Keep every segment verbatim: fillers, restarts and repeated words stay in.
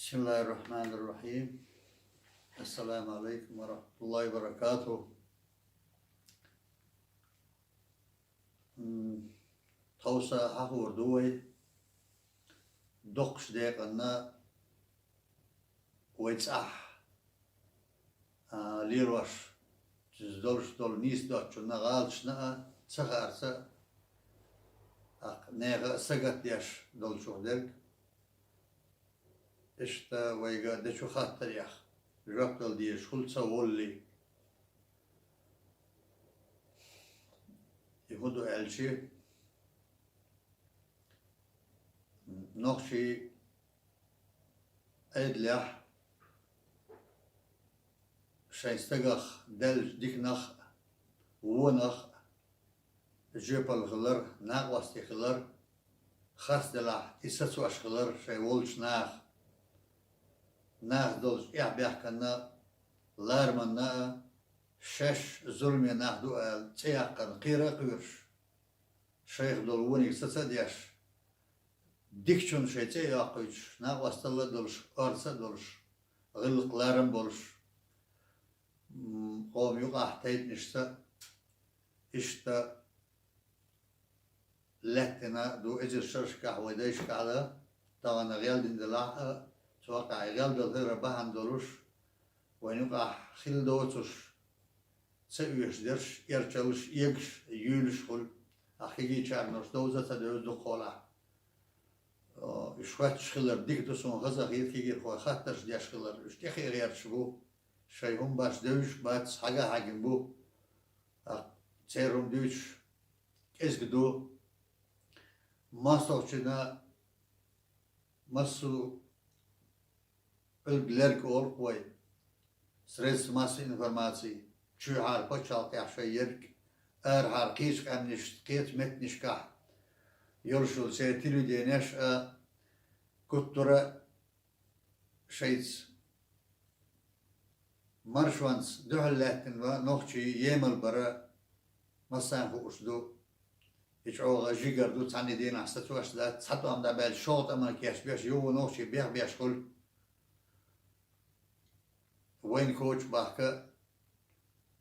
بسم الله الرحمن الرحيم. السلام عليكم ورحمة الله وبركاته. М, тховса хьахор ду вай доккхача декъанна вай цӀахь, а, лелош, цуьнца долуш долу нийса доцучунна, гӀалаташна а, ца хаарца а, тӀаккха нехан а сагатдеш долчух дерг. Иштта вайга дечу хаттарех жоп дала дезаш хуьлу ца воллий. И хӀун ду аьлча, нохчий Ӏедалехь шайн стагах даьллачу диканах а, вонах а жоьпалла хилар, накъостий хилар, харц делахь и сацош хилар шайн волчу наха. Нах долчу эхь-бехканна, лараманна а, шаьш зуламе нах ду аьлла, цӀе яккхарна кхера а кхоьруш, шайх долу вониг саца а деш, дикачунна шайн цӀе а йоккхуьйтуш, накъосталла а долуш, орца а долуш, гӀиллакх-ларам а болуш, м, къоман юкъахь тайпанашца а, иштта лаьттина ду эзар шерашкахь вай дайшкахь а, тахана гӀелдина делахь а, цу хьокъехь и гӀелдала хилар бахьана долуш, вайн юкъахь хилла доцуш, ца оьшуш дерш, эрчаллаш, эгаш, юьйлаш хуьлу, ахь кегийчарнаш довза а ца девза дукхахьолахь. О, уьш хоьттуш хилар дика ду суна хаза хета, кегийрхой хаттарш деш хилар, уьш тӀекхиа гӀерташ бу, шайн хӀума баш девзаш бац, хьага а хьаьгна бу. Ахь церан хӀума дуьйцуш кӀезиг ду. МостагӀчунна массо а Ӏуьллу лерг олу-кх вай, средства массовой информации, чоьхьара пачхьалкхехь шайн ерг, арахьара кхечу къаьмнашна, кхечу меттанашкахь йолуш йолу церан телевиденеш а, гуттара а шайца маршонца дуьхьал лаьттина нохчий емал бара массарна хууш ду. И чӀогӀа жигара ду, цхьанне дийнахь сацош дац, цхьа тӀом дӀабаьлча, шолгӀа тӀаман кечбеш, юха нохчий бехбеш хуьлу. Вайна коча бахка,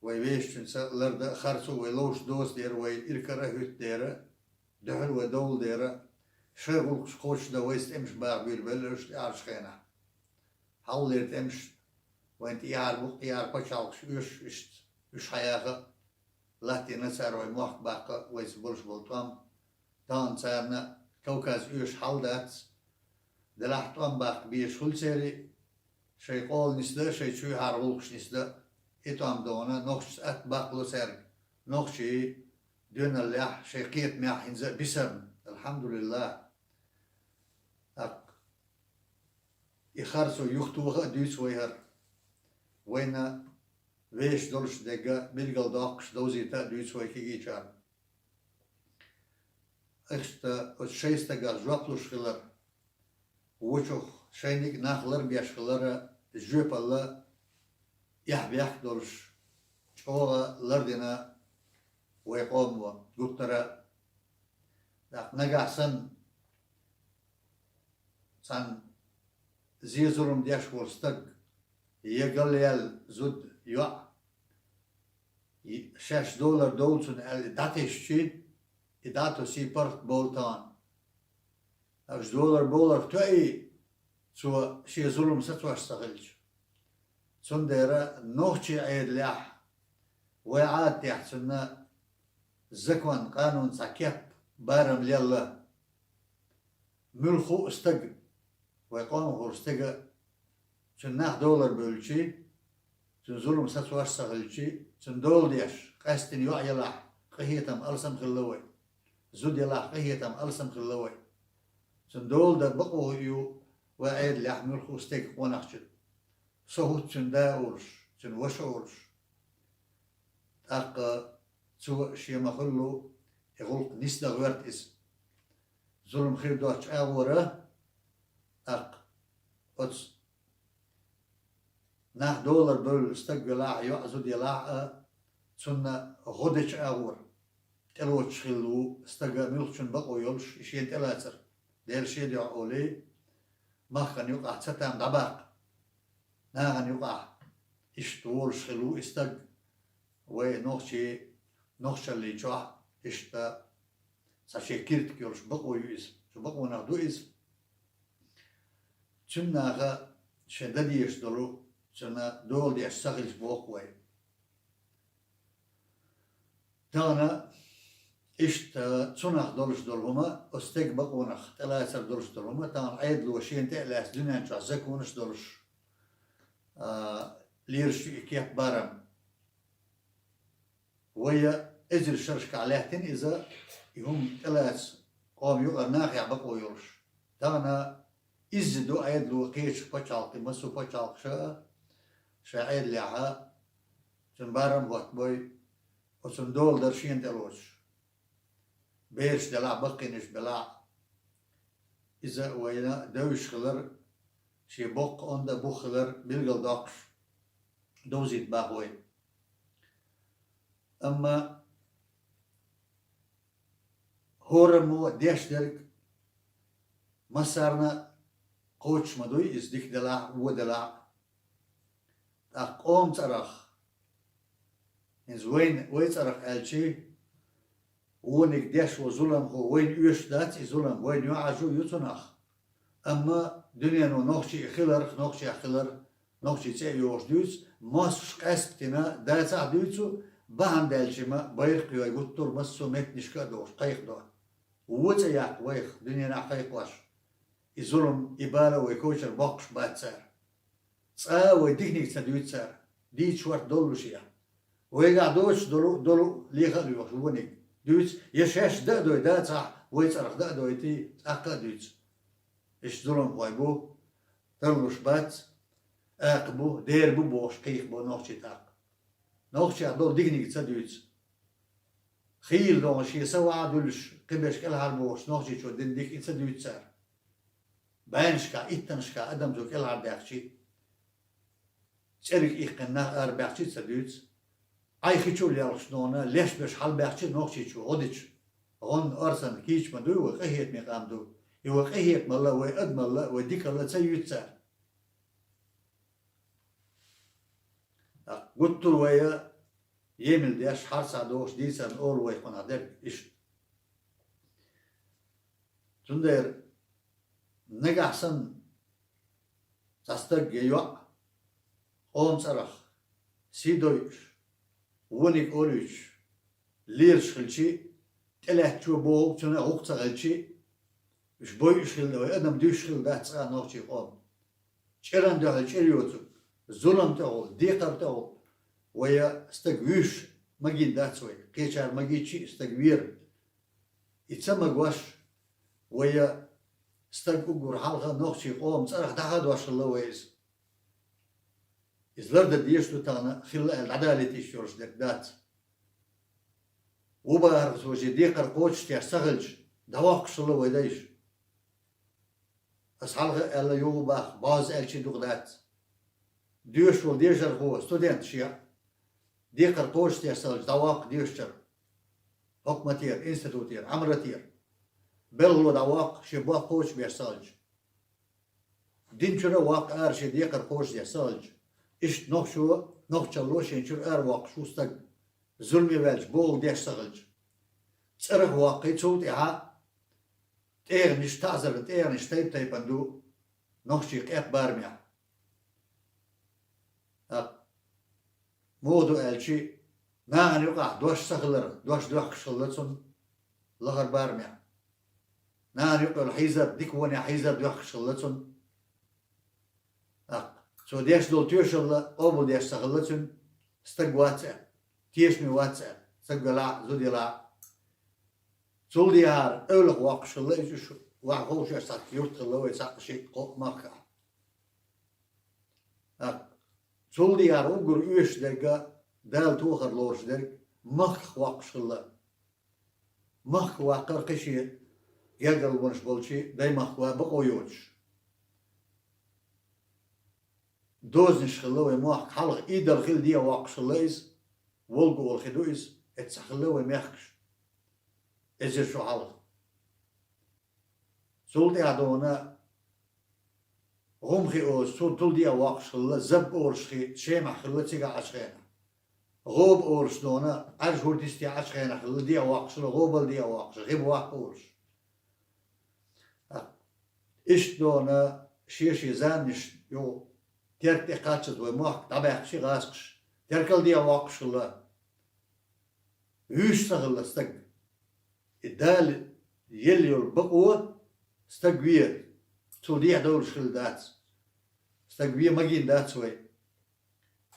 вай вешачуьнца ларда а, харцо а вай ловш доцу дера, вай иракара а хӀуьтту дера, дуьхьал вай довла дера, шайн гӀуллакхаш кхочушдан вайца тӀемаш баха буьйлабелла уьш тӀаьхьарчу хенахь. Хьалхалера тӀемаш вайна тӀехьара бу-кх, тӀехьара пачхьалкхаш оьшуш иштта, уьш хьаяха а, латтийна цара вай мохк баккха а, вайца болуш болу тӀом. Тахана царна Кавказ оьшуш хьал дац. Делахь тӀом баккха безаш хуьлу церан, шайн къола нисдан а, шайн чоьхьара гӀуллакхаш нисдан а. И тӀом догӀана нохчашца атта баккхало цаьрга, нохчий доьналлехь, шайн кхетамехь хӀинца а бисарна. АлхьамдулиллахӀ. ТӀаккха и харцо юхатоха а дуьйцу вай хӀара. Вайна вешан долуш дерг а билгалдоккхуш довзийта а дуьйцу вай кегийчарна. Иштта оцу шайн стагах жоп луш хилар, вочух шайниг а нах ларбеш хилар а жоьпалла эхь-бехк долуш, чӀогӀа лардина вай къомо гуттара а. ТӀаккха нагахь санна цхьана зе-зулам деш волу стаг, я галъяьлла зуда, йоӀ, и шаьш долар довлу цунна аьлла, и дӀатесчи, и дӀатосий паргӀат бовла тахана. Аша долар бовларх тоьий, цо шен зулам сацош ца хилча. Цундела нохчийн Ӏедалехь, вай Ӏадатехь цунна закон, къанун цхьа кеп, барам лелла. Муьлхха а стаг, вай къомах волу стага, цуьнан нах долар бевлчи, цуьнан зулам сацош ца хилчи, цуьнан дола деш, къаьсттина йоӀ елахь, къинхетам, алсам хилла вай. Зуда елахь, къинхетам, алсам хилла вай. Цуьнан дола дан бакъо ю вай Ӏедалехь муьлхха а стеган къонахчун. Со хӀутту цуьнан да олуш, цуьнан ваша олуш. ТӀаккха цо шен ма-хуьллу и гӀуллакх нисдан гӀоьрта иза. Зулам хир доцучу агӀора, тӀаккха оцу нах долар бевлла стаг велахь а, йоӀ-зуда елахь а, цунна гӀо дечу агӀора тӀелоцуш хилла ву стага, муьлххачун бакъо йолуш, и шена тӀелацар. Дела шен дуьхьа олий, махкана юкъахь ца там дӀабаккха. Нахана юкъахь иштта волуш хилла ву и стаг, вай нохчий, нохчаллин чохь иштта цхьа шен киртиг йолуш бакъо ю иза, цу бакъонах ду иза. Цуьнан наха шен дан дезаш долу, цуьнан дола деш ца хилча боху вай. Тахана иштта цунах долуш долу хӀума, оцу стеган бакъонах тӀелацар долуш долу хӀума, тахана Ӏедало шена тӀе а лаьцна дуьнен чохь законаш долуш, а, лелаш ю и кеп барам. Вай эзар шерашкахь лаьттина иза, и хӀума тӀелаца къоман юкъара нахехь бакъо йолуш. Тахана изза ду Ӏедало кхечу пачхьалкхе, массо а пачхьалкхаша а, шайн Ӏедалехь а, цуьнан барам хӀоттабой, оцунна дола дар шена тӀе лоцуш. Бераш делахь, баккхийнаш белахь, иза вайна девзаш хилар, шен боккха онда а бух хилар билгалдоккхуш, довзийта боху вай. Амма хӀораммо деш дерг массарна кхочуш ма дуй иза, дика делахь а, вон делахь а. ТӀаккха къоман цӀарах, хӀинца вайна, вай цӀарах аьлчи, вониг деш волу зуламхо вайна оьшуш дац и зулам, вайна юьхьӀаьржа ю цунах. Амма дуьнено нохчий хиларх, нохчех хилар, нохчий цӀе а йохуш дуьйцу, мостагӀаш къаьсттина дацахь а дуьйцу, бахьана даьлчи ма байракх а йой гуттар а массо а меттанашка а дохуш кхайкхадо. Вон цӀе яккха вайх, дуьненахь кхайкхош. И зулам, и бала вай кочара боккхуш бац цара. Цкъа а вай диканиг ца дуьйцу цара, дийца шорта доллушехь. Вайгахь доцуш долу, долу леха а лоьхуш вониг дуьйцу, я шаьш дан а дой дацахь, вай цӀарах дан а дойтий, тӀаккха а дуьйцу. Иштта зуламхой бу, тарлуш бац, акха бу, дера бу бохуш кхайкхабо нохчий тӀаккха. Нохчех долу диканиг ца дуьйцу. Хийла догӀун шен са ваха а дуьллуш, кхиберш кӀелхьарбохуш нохчийчо дина дика и ца дуьйцу цара. БӀеннашкахь, иттаннашкахь адам цо кӀелхьарбаьхчи, цӀерриг иккхина нах арабаьхчи ца дуьйцу. Ӏай хи чу лелхаш нохана леш берш хьалабаьхчи нохчийчо гӀо дича, гӀонна орцанна кийча ма дуй вай къинхетаме къам ду. И вай къинхетамалла, вай адамалла, вай дикалла ца юьйцу цара. ТӀаккха гуттар а вай емал деш, хьарцахь дохуш дийцарна олу вай кхунах дерг иштта. Цундела нагахь санна цхьа стаг я йоӀ къоман цӀарах сий дойуш, вониг олуьйтуш, лелаш хилчи, тӀелаьттачо бохург цунна гӀуллакх ца хилчи, уьш бойуш хилла, вай адам дуьйцуш хилла дац цкъа нохчийн къоман. ЧӀиран дуьхьал чӀир йоцург, зулам тӀехула, декхар тӀехула, вай стаг вуьйш магийна дац вай, кхечара магийчи а стаг вера. И ца магош, вай стаг уггар хьалха нохчийн къоман цӀарах дӀахадош хилла вай иза. Иза лардан дезаш ду тахана, хилла аьлла дӀадалийта йиш йолуш дерг дац. Ву бахархо цо шен декхар кхочушдеш ца хилча, дӀавоккхуш хилла вай дайша. Ас хьалха а аьлла, юха а боху, база аьлчи дукха дац. Доьшуш волу дешархо, студент шен декхар кхочушдеш ца хилча, дӀавоккху доьшучара, хьукматера, институтера, Ӏамратера. Белхало дӀавоккху, шен боху кхочушбеш ца хилча. Дин чуьра а воккху ара шен декхар кхочушдеш ца хилча. Иштта нохчо, нохчалло шен чуьра ара воккхуш ву стаг, зуламе ваьлча, бохург деш ца хилча. ЦӀарах воккхий, цул тӀаьхьа тӀегӀанаш, таӀзаран тӀегӀанаш тайп-тайпана ду нохчийн къепе барамехь. ТӀаккха муха ду аьлчи, нахана юкъахь дош ца хилар, дош доьхкуш хилла цунна лахара барамехь. Нахана юкъа йолу хьийзар, дика вонехь хьийзар доьхкуш хилла цунна. ТӀаккха цо деш долу тоьшалла къобалдеш ца хилла цуьнан, стаг вац аьлла, тешаме вац аьлла, стаг велахь а, зуда елахь а. Цул дехьара эвлах воккхуш хилла иза уьш, ваха ховшеш цхьацца юрт хилла вай цхьаъ шиъ кхоъ махкахь. ТӀаккха цул дехьара уггар оьшуш дерг а, Дала тохар лоруш дерг, махках воккхуш хилла. Махка ваккхара кхин шен гергарлонаш болчу даймахка ван бакъо йоцуш. Дозанаш хилла вай мохк хьалха, идалла хилла дехьа воккхуш хилла иза, Волга олу хи ду иза, эццахь хилла вай мехкаш. Эзар шо хьалха. Цул тӀаьхьа дона ГӀумхи олуш, цо тул дехьа воккхуш хилла, Заб олуш хи Шемахь хилла цигахь Ӏачу хенахь. ГӀоба олуш дона, Ӏаьржа хӀордисте Ӏачу хенахь хилла, дехьа воккхуш хилла, гӀобал дехьа воккхуш, гӀиба ваккха олуш. Иштта дона, шен-шен заманаш юха, Терк тӀе кхаччалц вай мохк дӀабаьккхича гӀазкхаша, Теркал дехьа воккхуш хилла. Вуьйш ца хилла стаг. И Дала елла йолу бакъо стаг ве, цул дехьа довлуш хилла дац. Стаг ве магийна дац вай.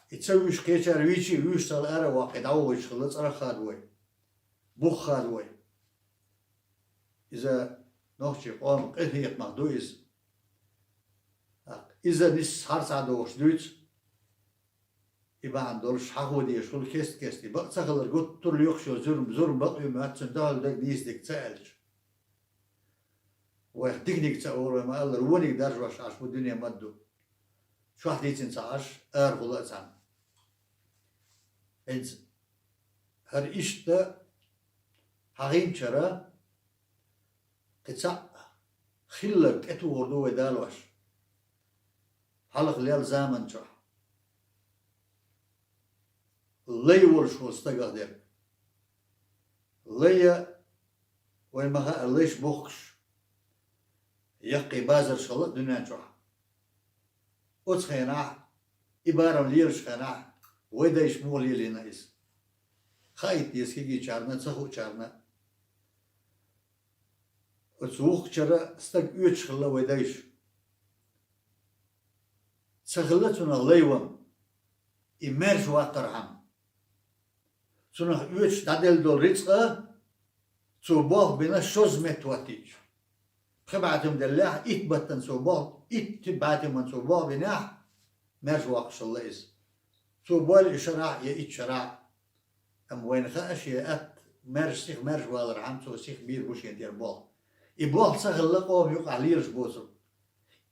И ца вуьйш кхечара вийча а, вуьйш ца хилла ара а воккхий, дӀавогӀуьйтуш хилла, цӀарах хадавой, бух хадавой. Иза нохчийн къоман къинхетамах ду иза. Иза нисса хьарцахь дохуш дуьйцу. И бахьана долуш хьахо дезаш хуьлу кест-кесте. Бакъ ца хилар гуттар а лоькхуш йолу зурма, зурма бакъ ю моьтту, цуьнан дуьхьал дерг нийса дерг ца аьлча. Вайх диканиг ца олу, вай ма-аллара, вониг даржош Ӏаш ву дуьне ма-дду. Чохь дийцина ца Ӏаш, арахула а цхьаьна. ХӀинца хӀара иштта хьахийначара кхин цхьаъ хилларг тӀетухур ду вай далош. Хьалха лел заман чохь лай волуш волу стагах дерг. Лай а, вай ма хаьа, лайш бухкуш, яккхий базарш хилла а дуьнен чохь. Оцу хенахь, и барам лелаш хенахь, вай дайша муха лелийна иза? Хаийта деза кегийчарна, ца хуучарна. Оцу вухкучара стаг оьцуш хилла вай дайша. Ца хилла цунах лайван, и маьрша ваккхархьама. Цунах оьцуш дӀаделла долу рицкъа цо болх бина шозза метта хӀоттийча. Пхи бӀе туьма деллехь, итт баттана цо болх, итт бӀе туьман цо болх бинехь, маьрша воккхуш хилла иза. Цо бойла и шарахь я итт шарахь. Амма вайна хаьа шен атта, маьрша сиха маьрша валархьама, цо сиха бийр бу шен тӀера болх. И болх ца хилла къоман юкъахь лелаш боцург.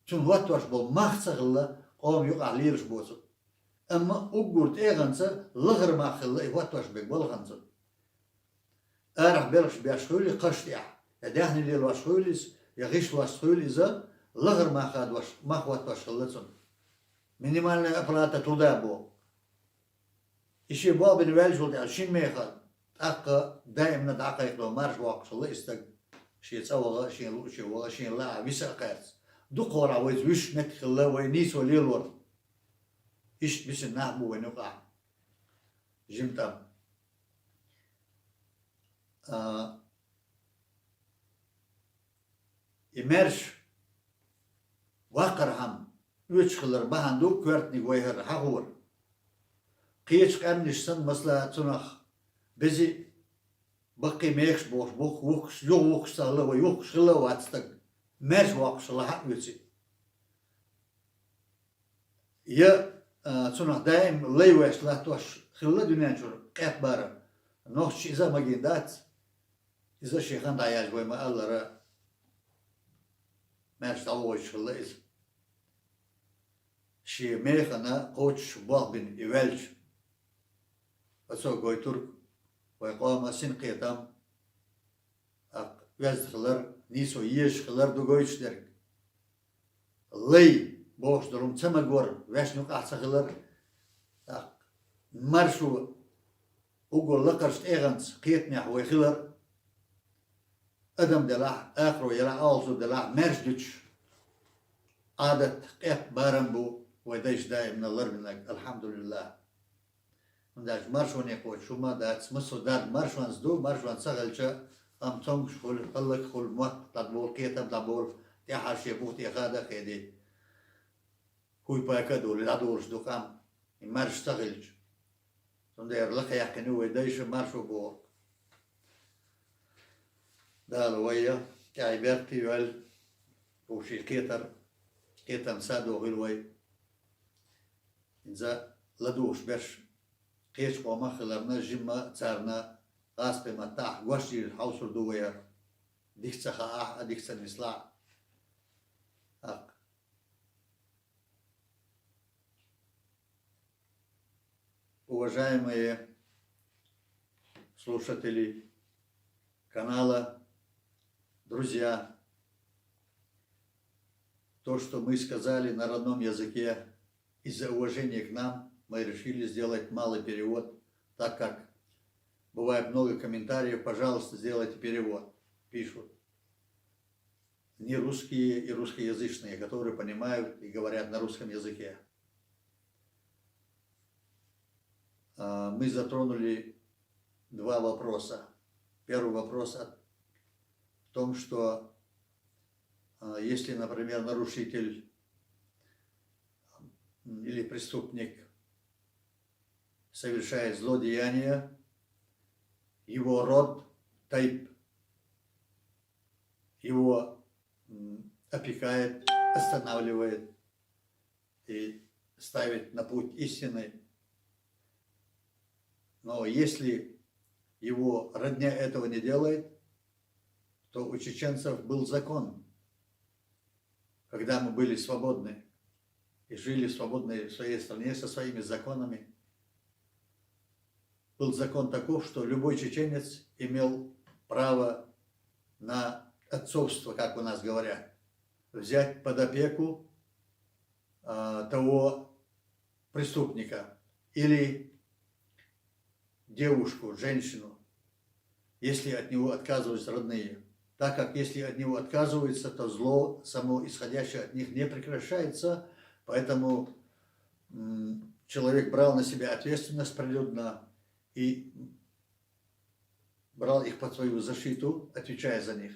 Цунна хӀоттош болу мах ца хилла къоман юкъахь лелаш боцург. Амма уггар тӀегӀанца лахара мах хилла и хӀоттош берг балханца. Арахь белхаш беш хуьлу кхаш тӀехь, я даьхни лелош хуьлу иза, я гӀишлош хуьлу иза, лахара мах хадош, мах хӀоттош хилла цунна. Минимальная оплата труда боху. И шен болх бина ваьллачул тӀаьхьа шина мехала, тӀаккха даимна дӀакхайкхадо марша воккхуш хилла и стаг. Шен цӀа ваха, шен лууче ваха, шен лаахь виса а кхаьрца. Дукхахьолахь вайца вуьш меттиг хилла вай нийсо лелор. Иштта бисина нах бу вайн юкъахь. Жимтам. А, и маьрша ваккхархьама оьцуш хилар бахьана ду коьртаниг вай хӀара хьахора. Кхечу къаьмнаш санна, масала, цунах бези баккхий мехаш бохуш, бух вухкуш, юха вухкуш ца хилла, вай юхкуш хилла а вац стаг, маьрша воккхуш хилла хьан оьци. Я, а, цунах даим лай веш латтош хилла дуьнен чуьра къепбарам. Нохчаша иза а магийна дац. Иза шен хан дӀаяьлча вай ма-аллара, маьрша дӀавогӀуьйтуш хилла иза. Шен механа кхочуш болх бина и ваьлча. Оцо гойтург вай къоман синкхетам, тӀаккха оьзда хилар, нийсо езаш хилар ду гойтуш дерг. Лай бохуш долу хӀума ца магор, вешан юкъахь ца хилар, тӀаккха маршо уггар лакхарчу тӀегӀанца кхетамехь вай хилар, адам делахь, акхаро елахь, Аллахьо делахь, маьрша дуьтуш Ӏадат, къепбарам бу вай дайша даимна ларбинарг, алхьамдулиллахӀ. ХӀунда аьлча маршоне кхочуш хӀума дац, массо а дарба маршонца ду, маршонца ца хилча, амма цомгуш хуьлу, хӀаллакьхуьлу, мотт дӀадолу, кхетам дӀаболу, тӀаьхьа шен бух тӀе хада а хеди. Хьуй пака а долу, дӀадолуш ду къам, и маьрша ца хилча. Цундела лакхаяьккхина ю вай дайша маршо бохург. Дала вай тӀаьхье беркате йойла, вовшийн кхетар, кхетам садо хила вай. Иза ладугӀуш берш кхечу къомах хиларна, жимма царна гӀазкхийн маттахь гочдийр хьовсур ду вай хӀара. Дика ца хаахь а, дика ца нислахь а. ТӀаккха. Уважаемые слушатели канала, друзья, то, что мы сказали на родном языке, из-за уважения к нам мы решили сделать малый перевод, так как бывает много комментариев: «Пожалуйста, сделайте перевод», пишут не русские и русскоязычные, которые понимают и говорят на русском языке. А, мы затронули два вопроса. Первый вопрос о том, что а, если, например, нарушитель или преступник совершает злодеяние, его род, тайп, его опекает, останавливает и ставит на путь истины. Но если его родня этого не делает, то у чеченцев был закон, когда мы были свободны и жили в свободной своей стране со своими законами. Был закон таков, что любой чеченец имел право на отцовство, как у нас говорят, взять под опеку а, того преступника или девушку, женщину, если от него отказываются родные, так как если от него отказываются, то зло само исходящее от них не прекращается, поэтому человек брал на себя ответственность прилюдно и брал их под свою защиту, отвечая за них.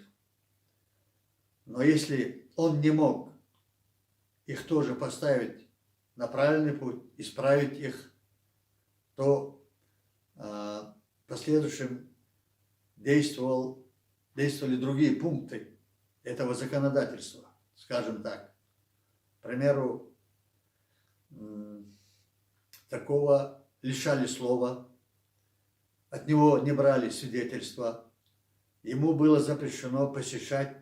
Но если он не мог их тоже поставить на правильный путь, исправить их, то а, в последующем действовал, действовали другие пункты этого законодательства, скажем так. К примеру, такого лишали слова, от него не брали свидетельства, ему было запрещено посещать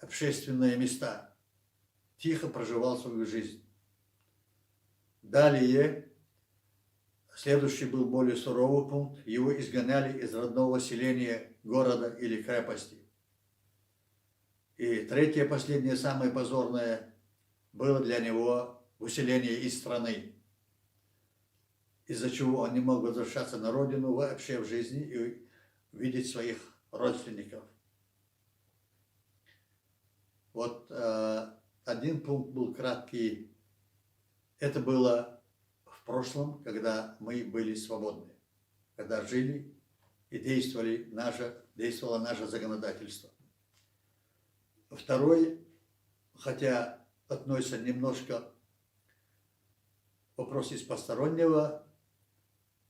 общественные места, тихо проживал свою жизнь. Далее, следующий был более суровый пункт, его изгоняли из родного селения, города или крепости. И третье, последнее, самое позорное, было для него выселение из страны, из-за чего он не мог возвращаться на родину вообще в жизни и видеть своих родственников. Вот э, один пункт был краткий. Это было в прошлом, когда мы были свободны, когда жили и действовали наше, действовало наше законодательство. Второй, хотя относится немножко вопрос из постороннего,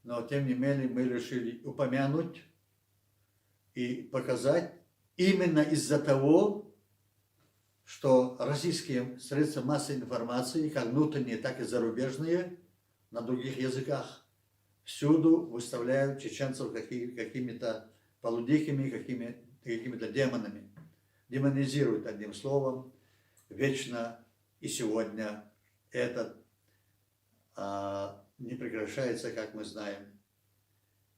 но тем не менее мы решили упомянуть и показать именно из-за того, что российские средства массовой информации, как внутренние, так и зарубежные, на других языках, всюду выставляют чеченцев какими-то полудикими, какими-то демонами. Демонизируют, одним словом, вечно и сегодня это а, не прекращается, как мы знаем.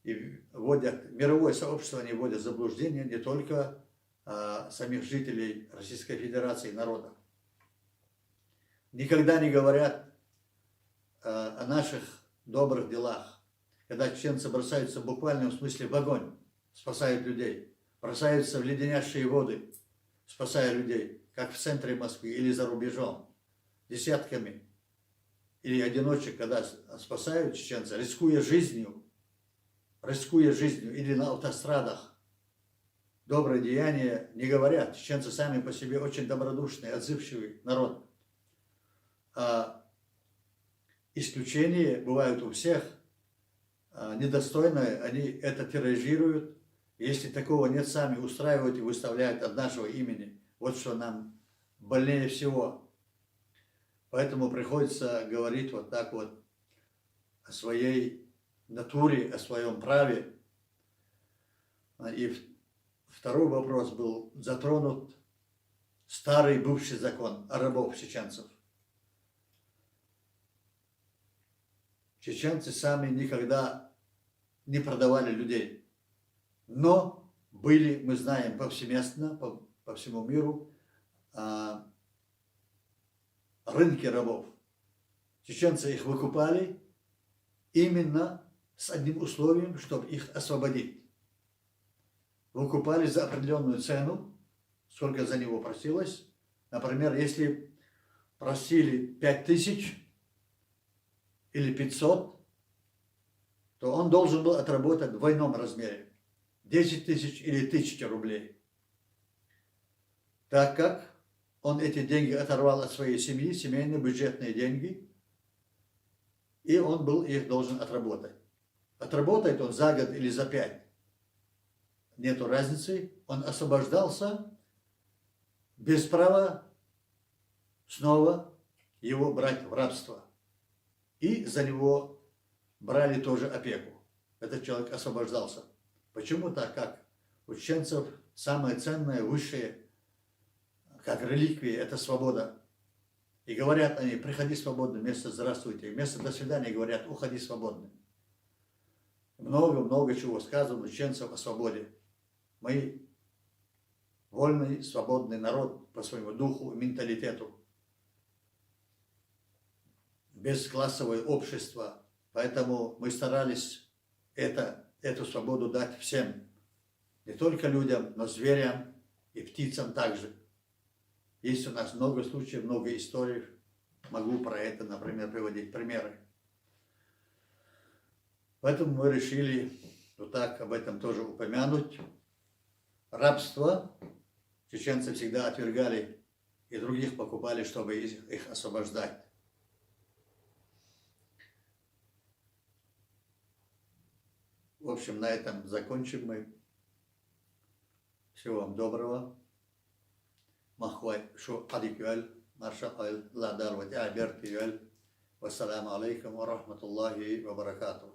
И вводят, мировое сообщество они вводят в заблуждение не только а, самих жителей Российской Федерации, народа. Никогда не говорят а, о наших добрых делах, когда чеченцы бросаются в буквальном смысле в огонь, спасают людей, бросаются в леденящие воды, спасая людей, как в центре Москвы или за рубежом, десятками или одиночек, когда спасают чеченца, рискуя жизнью, рискуя жизнью или на автострадах. Добрые деяния не говорят. Чеченцы сами по себе очень добродушный, отзывчивый народ. А исключения бывают у всех. А недостойные, они это тиражируют. Если такого нет, сами устраивают и выставляют от нашего имени. Вот что нам больнее всего. Поэтому приходится говорить вот так вот о своей натуре, о своем праве. А, и второй вопрос был затронут, старый бывший закон о рабов чеченцев. Чеченцы сами никогда не продавали людей. Но были, мы знаем, повсеместно, по, по всему миру, а, рынке рабов. Чеченцы их выкупали именно с одним условием, чтобы их освободить. Выкупали за определенную цену, сколько за него просилось. Например, если просили пять тысяч или пятьсот, то он должен был отработать в двойном размере, десять тысяч или тысяча рублей. Так как он эти деньги оторвал от своей семьи, семейные бюджетные деньги, и он был их должен отработать. Отработает он за год или за пять, нету разницы, он освобождался без права снова его брать в рабство. И за него брали тоже опеку. Этот человек освобождался. Почему? Так как у чеченцев самое ценное, высшее, как реликвия, это свобода. И говорят они: «Приходи свободным», вместо «Здравствуйте», вместо «До свидания» говорят: «Уходи свободным». Много-много чего сказано у чеченцев о свободе. Мы вольный, свободный народ по своему духу и менталитету. Без классовое общество. Поэтому мы старались это, эту свободу дать всем. Не только людям, но зверям и птицам также. Есть у нас много случаев, много историй. Могу про это, например, приводить примеры. Поэтому мы решили вот так об этом тоже упомянуть. Рабство чеченцы всегда отвергали и других покупали, чтобы их, их освобождать. В общем, на этом закончим мы. Всего вам доброго. Махкуай шу адик юэл, марша ойл, ладар вати аберти юэл. Вассаламу алейкум ва рахматуллахи ва баракатух.